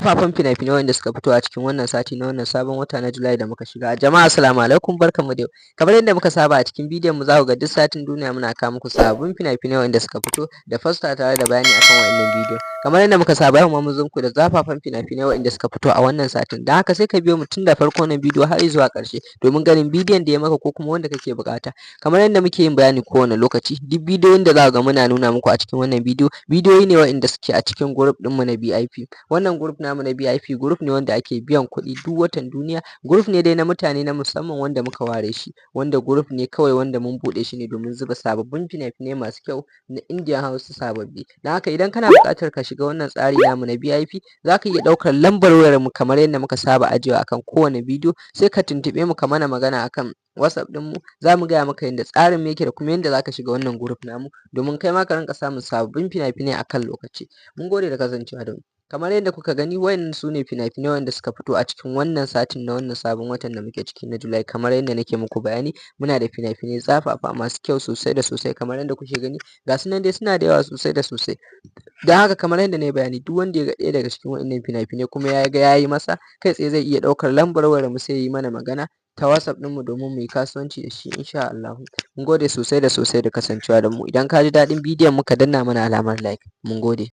Zafafan fina-finai wanda suka fito a cikin wannan sati na wannan sabon wata na Julai da muka shiga. Jama'a, assalamu alaikum, barkanmu da yau. Kamar yadda muka saba, a cikin bidiyon mu za ku ga duk satin duniya muna kawo muku sababbin fina-finai wanda suka fito da poster tare da bayani akan wa'innan bidiyo. Kamar yadda muka saba, yau ma mun zo muku da zafafan fina-finai wa'inda suka fito a wannan satin. Don haka sai ka biyo mu tun da farkon wannan bidiyo har zuwa ƙarshe domin ganin bidiyon da ya maka ko kuma wanda kake buƙata. Kamar yadda muke yin bayani kowane lokaci, duk bidiyoyin da za ku ga muna nuna muku a cikin wannan bidiyo, bidiyoyi ne wa'inda suke a cikin group ɗinmu na VIP. Wannan group namu na VIP group ne wanda ake biyan kuɗi duk watan duniya. Group ne dai na mutane na musamman wanda muka ware shi, wanda group ne kawai wanda mun buɗe shi ne domin zuba sababbin fina-finai masu kyau na Indian Hausa sababbi. Don haka idan kana buƙatar ka shiga wannan tsari namu na VIP, za ka iya ɗaukar lambar wayarmu kamar yadda muka saba ajiyewa akan kowane bidiyo, sai ka tuntuɓe mu ka mana magana akan WhatsApp ɗinmu. Za mu gaya maka yadda tsarin mu yake da kuma yadda za ka shiga wannan group namu domin kai ma ka rinƙa samun sababbin fina-finai a kan lokaci. Mun gode da kasancewa da mu. Kamar yadda kuka gani, wayannan su ne fina-finai wanda suka fito a cikin wannan satin na wannan sabon watan da muke ciki na Julai. Kamar yadda nake muku bayani, muna da fina-finai zafafa masu kyau sosai da sosai. Kamar yadda kuke gani, ga su nan dai suna da yawa sosai da sosai. Don haka, kamar yadda na yi bayani, duk wanda ya ga ɗaya daga cikin waɗannan fina-finai kuma ya ga ya yi masa, kai tsaye zai iya ɗaukar lambar wayar mu sai ya yi mana magana ta WhatsApp ɗinmu domin mu yi kasuwanci da shi insha Allahu. Mun gode sosai da sosai da kasancewa da mu. Idan ka ji daɗin bidiyon mu, ka danna mana alamar like. Mun gode.